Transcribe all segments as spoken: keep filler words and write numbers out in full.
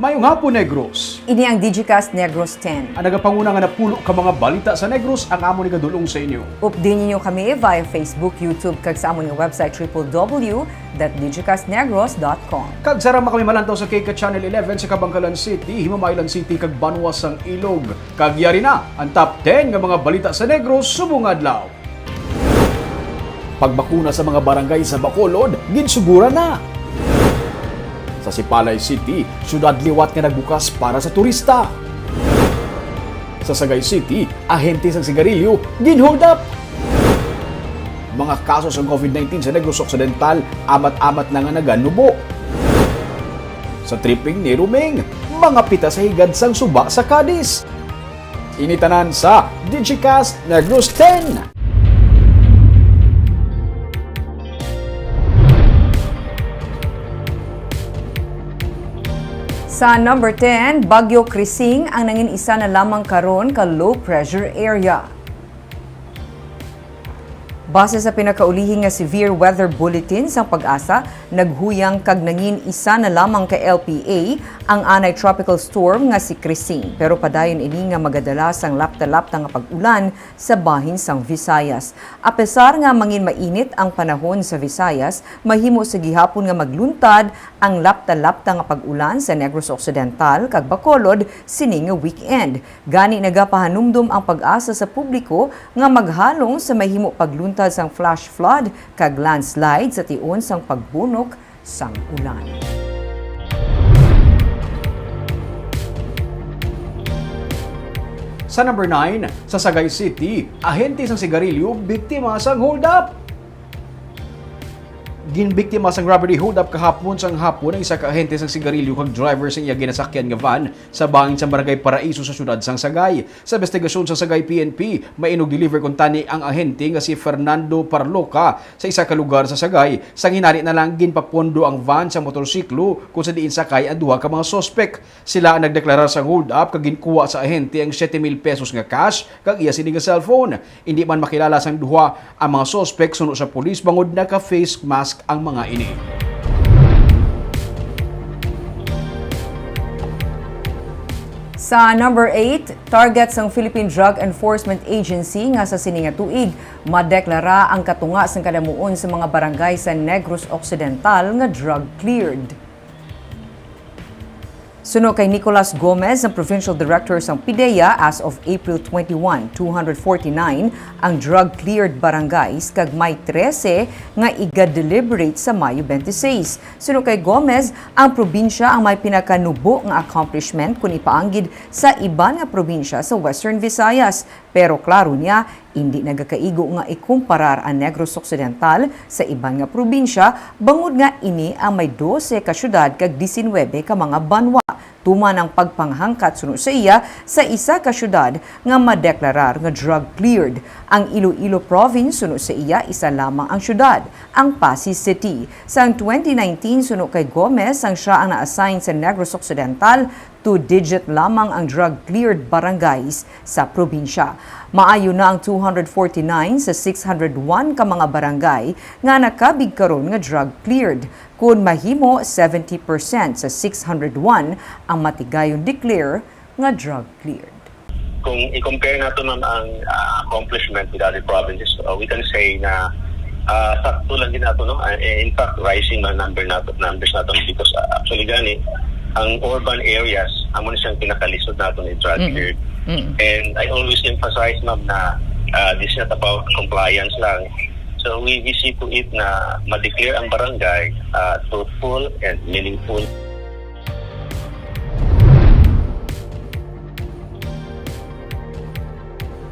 Mayong hapon, Negros. Ini ang Digicast Negros ten. Ang nagapanguna nga napulo ka mga balita sa Negros ang amon igadulong sa inyo. Updi ninyo kami via Facebook, YouTube, kag sa amon nga website, triple W dot digicast negros dot com. Kag sarang kami malantaw sa K K Channel eleven sa Kabankalan City, Himamaylan City, kag Banwa sang Ilog. Kag yari na ang top ten nga mga balita sa Negros subong adlaw. Pagbakuna sa mga barangay sa Bacolod, ginsuguran na. Sa Sipalay City, syudad liwat nga nagbukas para sa turista. Sa Sagay City, ahente sang sigarilyo gin-hold up. Mga kaso sang COVID nineteen sa Negros Occidental, amat-amat na nga naganubo. Sa tripping ni Ruming, mga pita sa higad sang suba sa Cadiz. Ini tanan sa Digicast Negros ten. Sa number ten, Bagyo Krising ang nangin isa na lamang karon ka low pressure area. Base sa pinakaulihi nga severe weather bulletin sang PAGASA, naghuyang kag nangin isa na lamang ka L P A ang anay tropical storm nga si Krising, pero padayon ini nga magadala sang lapta-lapta nga pag-ulan sa bahin sang Visayas. Apesar nga mangin mainit ang panahon sa Visayas, mahimo sa gihapon nga magluntad ang lapta-lapta nga pag-ulan sa Negros Occidental kag Bacolod sini nga weekend. Gani, nagapahanumdom ang PAGASA sa publiko nga maghalong sa mahimo pagluntad sang flash flood kag landslide sa tion sang pagbunok sang ulan. Sa number nine, sa Sagay City, ahente sang sigarilyo biktima sang hold up. Ginbiktima sang robbery hold-up kahapon sang hapon ang isa ka ahente sang sigarilyo kag driver sang iya ginasakyan nga van sa bahin sang Barangay Paraiso sa siyudad sang Sagay. Sa investigasyon sa Sagay P N P, mainog deliver kuntani ang ahente nga si Fernando Parloca sa isa ka lugar sa Sagay. Sang hinari na lang ginpapondo ang van sa motorsiklo kung sa diin sakay ang duha ka mga suspek. Sila ang nagdeklarar sang hold-up kag ginkuha sa ahente ang siete mil pesos nga cash kag iya sini nga cellphone. Indi man makilala sang duha ang mga suspek suno sa pulis bangod naka-face mask ang mga ini. Sa number eight, target sang Philippine Drug Enforcement Agency nga sa sini nga tuig madeklara ang katunga sang kadamuon sa mga barangay sa Negros Occidental nga drug cleared. Suno kay Nicolas Gomez, ang Provincial Director sang PDEA, as of April twenty-one, two hundred forty-nine ang drug-cleared barangays kag may trese nga iga-deliberate sa Mayo twenty-six. Suno kay Gomez, ang probinsya ang may pinakanubo nga accomplishment kon ipaanggid sa iban nga probinsya sa Western Visayas. Pero klaro niya, indi nagakaigo nga ikumparar ang Negros Occidental sa iban nga probinsya, bangod nga ini ang may dose ka syudad kag diecinuebe ka mga banwa. Tuman ang pagpanghangkat suno sa iya sa isa ka syudad nga madeklarar nga drug cleared. Ang Iloilo Province, suno sa iya, isa lamang ang syudad, ang Passi City. Sang twenty nineteen, suno kay Gomez, sang siya ang na-assign sa Negros Occidental, two-digit lamang ang drug-cleared barangays sa probinsya. Maayo na ang two hundred forty-nine sa six hundred one ka mga barangay nga nakabig karon nga drug-cleared, kun mahimo seventy percent sa six hundred one ang matigayon declare nga drug-cleared. Kung i-compare nato, ma'am, ang, ah, accomplishment with other provinces, uh, we can say na, ah, sakto lang din nato, no? Ah, eh, in fact, rising man number nato, numbers nato because, ah, actually gani, ang urban areas, amo na siyang pinakalisod nato ni drug Mm-mm. cleared. Mm-mm. And I always emphasize, ma'am, na, ah, this is not about compliance lang. So we, we see to it na ma-declare ang barangay, ah, truthful and meaningful.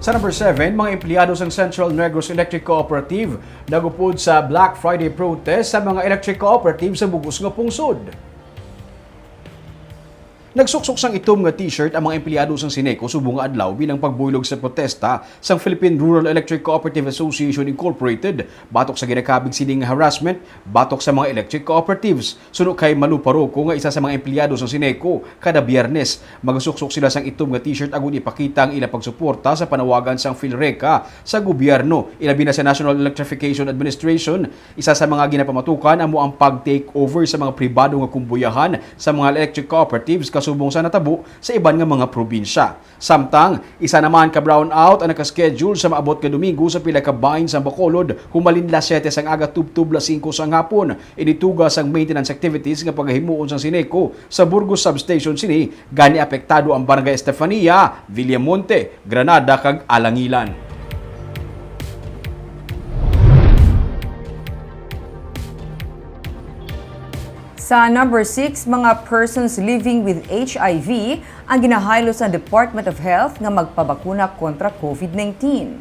Sa number seven, mga empleyado sang Central Negros Electric Cooperative nagupod sa Black Friday protest sa mga electric cooperative sa bug-os nga pungsod. Nagsuksok sang itom nga T-shirt ang mga empleyado sang Ceneco subong nga adlaw bilang pagbuylog sa protesta sang Philippine Rural Electric Cooperative Association Incorporated batok sa ginakabig sini nga harassment batok sa mga electric cooperatives. Suno kay Malu Parroco nga isa sa mga empleyado sang Ceneco, kada Biyernes magasuksok sila sang itom nga T-shirt agud ipakita ang ila pagsuporta sa panawagan sang PhilReCa sa gobyerno, ilabi na sa National Electrification Administration. Isa sa mga ginapamatukan amo ang pag-take over sa mga pribado nga kumbuyahan sa mga electric cooperatives, subong sa natabo sa iban nga mga probinsya. Samtang, isa naman ka brownout ang naka-schedule sa maabot nga Domingo sa pila ka bahin sa Bacolod, humalin las siyete sang aga tubtob las singko sang hapon. Ini tuga sang maintenance activities nga pagahimuon sang Syneco sa Burgos Substation sini, gani apektado ang Barangay Estefania, Villamonte, Granada, kag Alangilan. Sa number six, mga persons living with H I V ang ginahaylo sa Department of Health nga magpabakuna kontra COVID nineteen.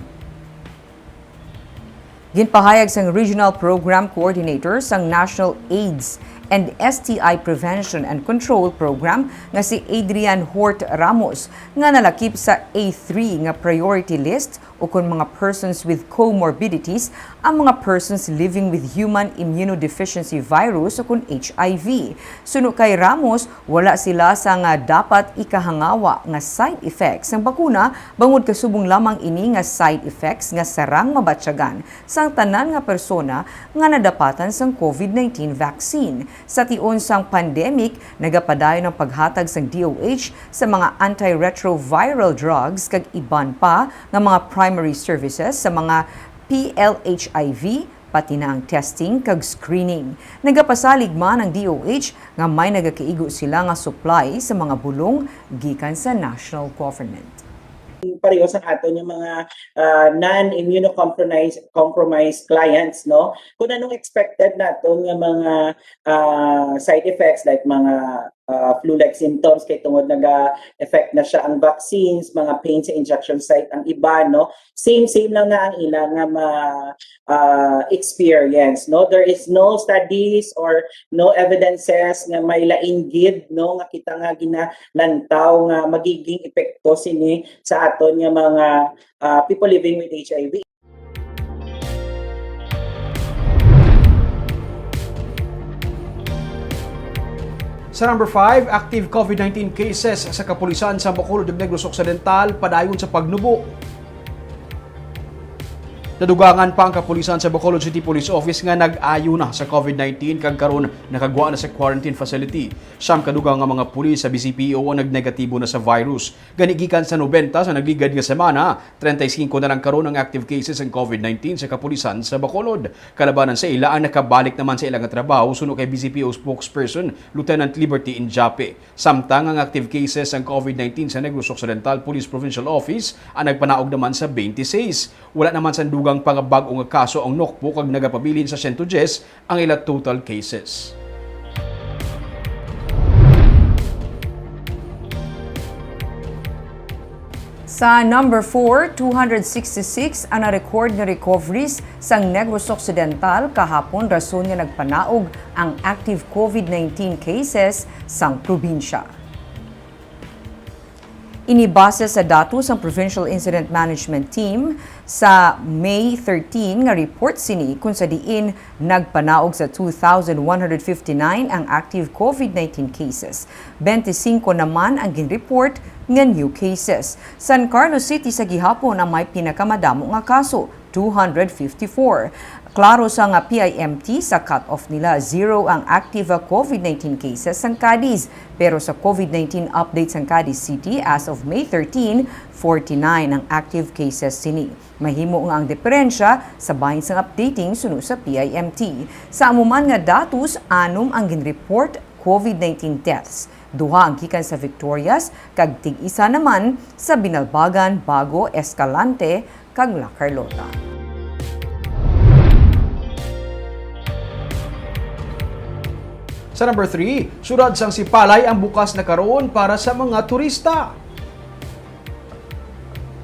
Ginpahayag sang Regional Program Coordinator sang National AIDS and S T I Prevention and Control Program nga si Adrian Hort Ramos nga nalakip sa A three nga priority list ukon mga persons with comorbidities ang mga persons living with human immunodeficiency virus ukon H I V. Suno kay Ramos, wala sila sa nga dapat ikahangawa nga side effects sang bakuna, bangod kasubong lamang ini nga side effects nga sarang mabatyagan sang tanan nga persona nga nadapatan sang COVID nineteen vaccine. Sa tion sang pandemic, nagapadayon ang paghatag sang D O H sa mga antiretroviral drugs kag iban pa nga mga primary services sa mga P L H I V, pati na ang testing kag screening. Nagapasalig man ang D O H nga may nagakaigo sila nga supply sa mga bulong gikan sa national government. Pareho sa aton nga mga, ah, non-immunocompromised, compromised clients, no? Kung anong expected naton nga mga, ah, side effects, like mga, ah, flu-like symptoms kay tungod naga-effect na siya ang vaccines, mga pain sa injection site ang iba, no? Same, same lang na ang ila nga ma-, ah, experience, no? There is no studies or no evidences nga may lain gid, no, nga kita nga ginalantaw nga magiging epekto sini sa aton nga mga, ah, people living with H I V. Sa number five, active COVID nineteen cases sa kapulisan sa Bacolod ug Negros Occidental padayon sa pagnubo. Nadugangan pa ang kapulisan sa Bacolod City Police Office nga nag-ayo na sa COVID nineteen kag karon nakagwa na sa quarantine facility. Siyam ka dugang nga mga pulis sa B C P O ang nagnegatibo na sa virus. Gani, gikan sa nobenta sa nagligad nga semana, treinta y cinco na lang karon ang active cases sang COVID nineteen sa kapulisan sa Bacolod. Kalabanan sa ila ang nakabalik naman sa ila nga trabaho, suno kay B C P O spokesperson Lieutenant Liberty Injape. Samtang ang active cases sang COVID nineteen sa Negros Occidental Police Provincial Office ang nagpanaog naman sa twenty-six. Wala naman sang dugang pa nga bag-o nga kaso ang Nokpo kag nagapabilin sa siyento diyes ang ila total cases. Sa number four, two hundred sixty-six ang na-record nga recoveries sang Negros Occidental kahapon, rason nga nagpanaog ang active COVID nineteen cases sang probinsya. Ini base sa datos sang Provincial Incident Management Team sa May thirteen nga report sini, kung sa diin nagpanaog sa two thousand one hundred fifty-nine ang active COVID nineteen cases. Twenty-singko naman ang ginreport nga new cases. San Carlos City sa gihapon ang may pinakamadamo nga kaso, two hundred fifty-four. Klaro sa nga P I M T, sa cut-off nila, zero ang active COVID nineteen cases sang Cadiz. Pero sa COVID nineteen update sang Cadiz City as of May thirteen, forty-nine ang active cases sini. Mahimo nga ang diferensya sa bahin sang updating suno sa P I M T. Sa amo man nga datos, anom ang ginreport COVID nineteen deaths. Duha ang gikan sa Victorias, kag tig-isa naman sa Binalbagan, Bago, Escalante, kag La Carlota. Sa number three, siyudad sang Sipalay ang bukas na karon para sa mga turista.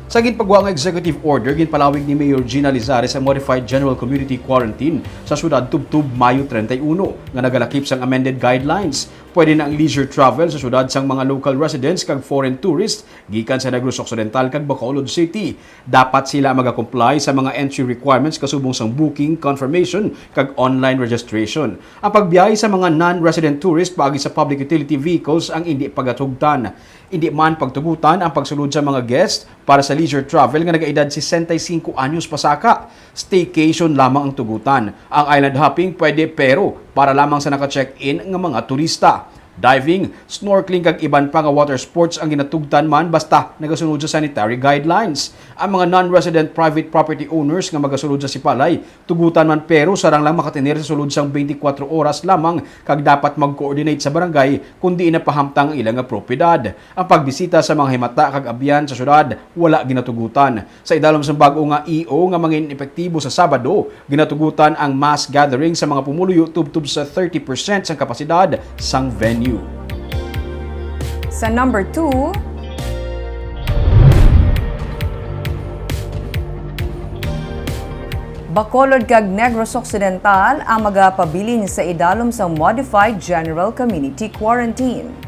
Sa ginpagwa nga executive order, ginpalawig ni Mayor Gina Lizares ang modified general community quarantine sa siyudad tubtob Mayo treinta y uno, nga nagalakip sang amended guidelines. Pwede na ang leisure travel sa siyudad sang mga local residents kag foreign tourists gikan sa Negros Occidental kag Bacolod City. Dapat sila magakomply sa mga entry requirements kasubong sang booking confirmation kag online registration. Ang pagbiyahe sa mga non-resident tourist paagi sa public utility vehicles ang indi pagatugtan. Indi man pagtugutan ang pagsulod sa mga guest para sa leisure travel nga nagaedad sesenta y cinco anyos pasaka. Staycation lamang ang tugutan. Ang island hopping pwede, pero para lamang sa naka-check-in nga mga turista. Diving, snorkeling kag iban pa nga water sports ang ginatugtan man basta nagasunod sa sanitary guidelines. Ang mga non-resident private property owners nga magasulod sa Sipalay tugutan man, pero sarang lang makatener sa sulod sang twenty-four oras lamang kag dapat mag-coordinate sa barangay kon diin napahamtang ang ila nga propiedad. Ang pagbisita sa mga himata kag abyan sa syudad wala ginatugutan. Sa idalom sang bag-o nga E O nga mangin-epektibo sa Sabado, ginatugutan ang mass gathering sa mga pumuluyo tubtob sa thirty percent sang kapasidad sang venue. Sa number two, Bacolod kag Negros Occidental ang magapabilin sa idalom sang Modified General Community Quarantine.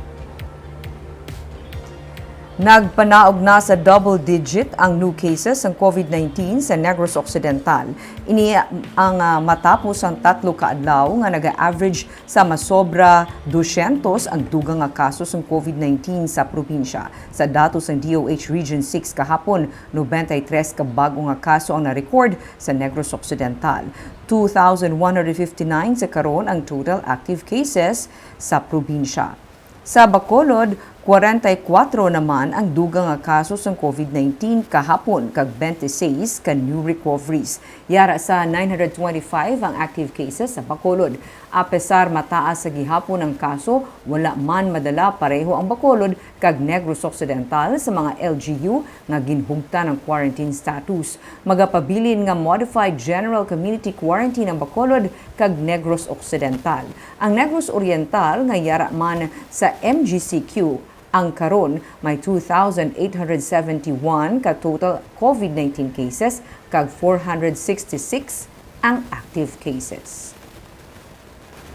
Nagpanaog na sa double digit ang new cases sang COVID nineteen sa Negros Occidental. Ini ang, ah, matapos ang tatlo ka adlaw nga naga-average sa masobra dusyentos ang dugang nga kaso sang COVID nineteen sa probinsya. Sa datos sang D O H Region six kahapon, nobenta y tres ka bag-o nga kaso ang na-record sa Negros Occidental. Two thousand one hundred fifty-nine sa karon ang total active cases sa probinsya. Sa Bacolod, kwarenta y kuwatro naman ang dugang nga kaso sang COVID nineteen kahapon kag twenty-six ka new recoveries. Yara sa nine hundred twenty-five ang active cases sa Bacolod. Apesar mataas sa gihapon ang kaso, wala man madala pareho ang Bacolod kag Negros Occidental sa mga L G U nga ginhugtan ang quarantine status. Magapabilin nga modified general community quarantine ang Bacolod kag Negros Occidental. Ang Negros Oriental nga yara man sa M G C Q, ang karon may two thousand eight hundred seventy-one ka total COVID nineteen cases kag four hundred sixty-six ang active cases.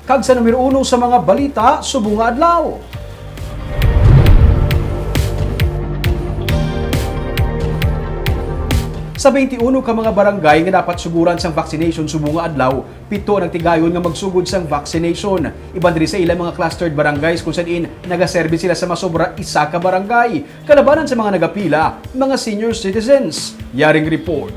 Kag sa numero uno sa mga balita subong nga adlaw. Sa twenty-one ka mga barangay nga dapat suguran sang vaccination subong nga adlaw, pito ang nagtigayon nga magsugod sang vaccination. Iban diri sa ilang mga clustered barangays kung san-in nagaserbi sila sa masobra isa ka barangay, kalabanan sa mga nagapila, mga senior citizens. Yaring report.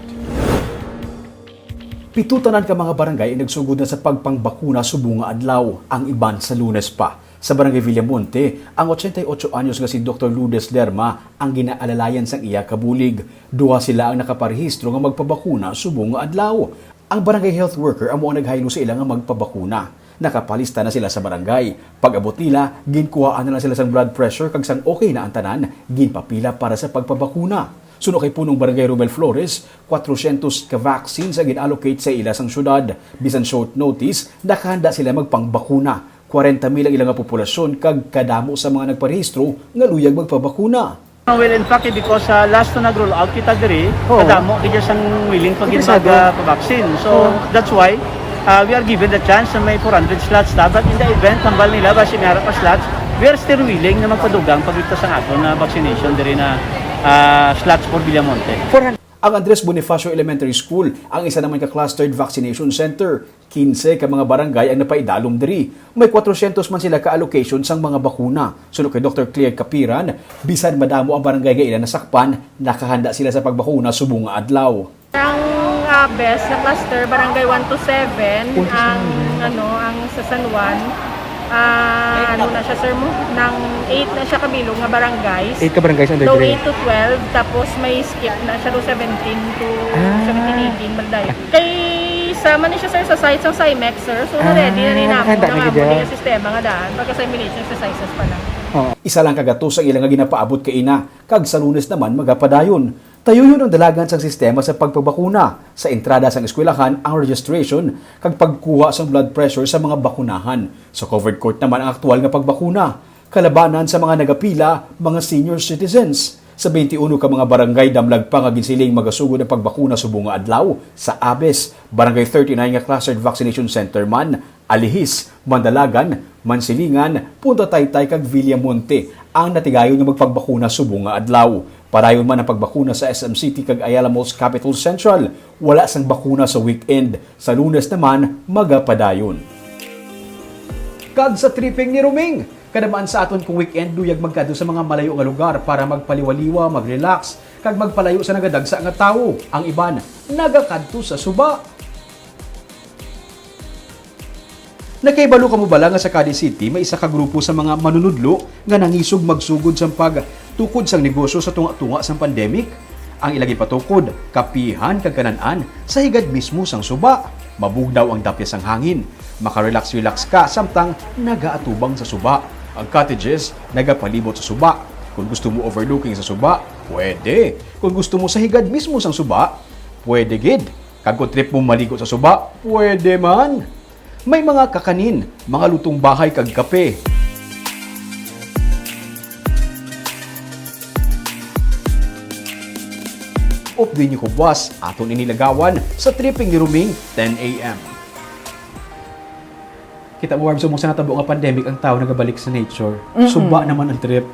Pito tanan ka mga barangay ang nagsugod na sa pagpangbakuna subong nga adlaw, ang iban sa Lunes pa. Sa Barangay Villamonte, ang ochenta y ocho anyos nga si Doktor Lourdes Lerma ang ginaalalayan sang iya kabulig. Duha sila ang nakaparehistro nga magpabakuna subong nga adlaw. Ang barangay health worker amo ang naghaylo sa ila nga magpabakuna. Nakapalista na sila sa barangay. Pag-abot nila, ginkuhaan na lang sila sang blood pressure kag sang okay na ang tanan, ginpapila para sa pagpabakuna. Suno kay Punong Barangay Romel Flores, kwatrocientos ka vaccines ang gin-allocate sa ila sang syudad. Bisan short notice, nakahanda sila magpangbakuna. Kwarenta mil ang ila nga populasyon kag kadamo sa mga nagparehistro nga luyag magpabakuna. Well, in fact, eh, because, ah, last na nag-roll out kita diri, Oo. kadamo gid sang willing pa gid Interesado. mag, ah, pa-vaccine. So, Oo. that's why, ah, we are given the chance na may four hundred slots ta. But in the event, hambal nila, basi may ara pa slots, we are still willing na magpadugang pag ito sa aton na vaccination diri na, ah, slots for Villamonte. Four hundred. Ang Andres Bonifacio Elementary School ang isa naman ka clustered vaccination center. Quince ka mga barangay ang napaidalom diri. May kwatrocientos man sila ka allocation sang mga bakuna. Suno kay Doktor Claire Capiran, bisan madamo ang barangay nga ila nasakpan, nakahanda sila sa pagbakuna subong nga adlaw. Ang, ah, best na cluster, barangay one to seven, One to ang, seven. ano, ang sa San Juan. Ah, ano na siya, sir, mo? Nang eight na siya kabilog nga barangays. Eight ka barangays under So, dire. Eight to twelve, tapos may skip na siya do seventeen to Ah. seventeen, eighteen, malday. Kay sama ni siya, sir, sa site sang Cymex, sir. So, Ah, na-ready na ni namo nakahanda na na nga nga mo mo dyan. Yung sistema nga daan, pagka sa immunization exercises pa lang. Oo. Isa lang ka gatos ang ila nga ginapaabot kaina, kag sa Lunes naman magapadayon. Tayuyon ang dalagan sang sistema sa pagpabakuna. Sa entrada sang eskwelahan ang registration kag pagkuha sang blood pressure sa mga bakunahan. Sa covered court naman ang aktual nga pagbakuna. Kalabanan sa mga nagapila, mga senior citizens. Sa twenty-one ka mga barangay, damlag pa nga ginsiling magasugod ang pagbakuna subong nga adlaw. Sa Abes, Barangay thirty-nine nga clustered vaccination center man, Alihis, Mandalagan, Mansilingan, Punta Taytay kag Villamonte ang natigayon nga magpagbakuna subong nga adlaw. Padayon man ang pagbakuna sa S M City kag Ayala Malls Capitol Central. Wala sang bakuna sa weekend. Sa Lunes naman, magapadayon. Kag sa tripping ni Roming, kadam-an sa aton kung weekend, luyag magkadto sa mga malayo nga lugar para magpaliwaliwa, mag-relax, kag magpalayo sa nagadagsa nga tawo. Ang iban, nagakadto sa suba. Nakahibalo kamo bala nga sa Cadiz City may isa ka grupo sa mga manunudlo nga nangisog magsugod sang pagtukod sang negosyo sa tunga-tunga sang pandemic? Ang ila gipatukod, kapihan kag kanan-an sa higad mismo sang suba. Mabugnaw ang dapya sang hangin. Makarelax-relax ka samtang nagaatubang sa suba. Ang cottages nagapalibot sa suba. Kung gusto mo overlooking sa suba, pwede. Kung gusto mo sa higad mismo sang suba, pwede gid. Kag kung trip mo maligo sa suba, pwede man. May mga kakanin, mga lutong bahay kag kape. Updi niyo ko buwas, aton ini lagawan sa Tripping ni Roming, ten A M. Kita mo, Barbs, sa natabo nga pandemic, ang tao nagabalik sa nature. Mm-mm. Suba naman ang trip.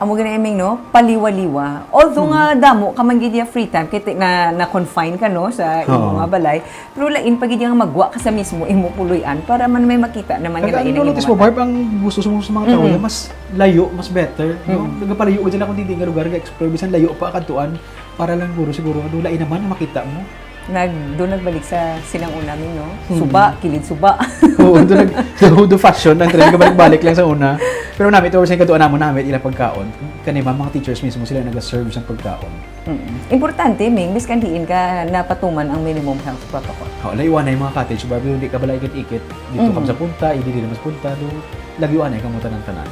Amo gani, Ming, no? Paliwa-liwa. Although nga damo ka man gid ya free time, kay ti-, na, na-confine ka, no, sa imo Oo. nga balay, pero lain pa gid ya nga magwa ka sa mismo imo puloy-an para man may makita naman nga Kag lain ang ang imo notice mo, mata. Barb, ang gusto sa mga, sa mga tao, Mm-mm. mas layo, mas better, no? Mm. Nagapalayo ka dyan kung hindi nga lugar, nga explore, bisan layo pa kadtuan, para lang guro siguro, ano, lain naman ang makita mo. Nag-, doon nagbalik sa sinang una, Ming, no? Hmm. Suba, kilid suba. Oo, doon nag-, doon, doon fashion, ang trend, kabalik-balik lang sa una. Pero nami, ito, sa kaduan namo, nami, ilang pagkaon. Kani, mga, mga teachers mismo, sila nag-serve sa pagkaon. Mm. Importante, Ming, biskan diin ka napatuman ang minimum health protocol. Oo, laiwanay mga cottage, Barbie, hindi ka bala ikit-ikit. Dito ka Mm. sa punta, hindi din mas punta, do, lagi wanay ka mo tanan-tanan.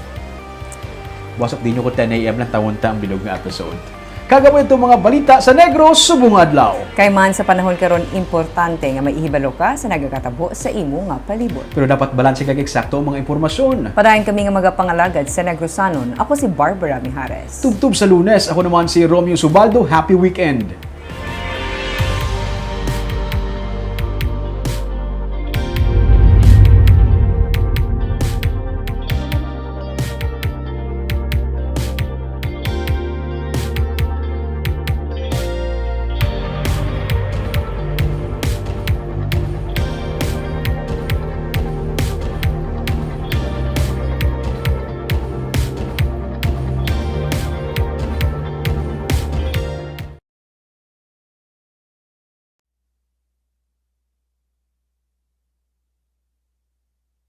Wasok din nyo ko ten A M lang tawon ta ang bilog nga episode. Kag amo ito mga balita sa Negros subong adlaw. Kay man sa panahon karon, importante nga maihibalo ka sa nagakatabo sa imo nga palibot. Pero dapat balanse kag eksakto ang mga impormasyon. Padayon kami nga magapangalagad sa Negrosanon. Ako si Barbara Mijares. Tubtob sa Lunes, ako naman si Romeo Subaldo. Happy weekend.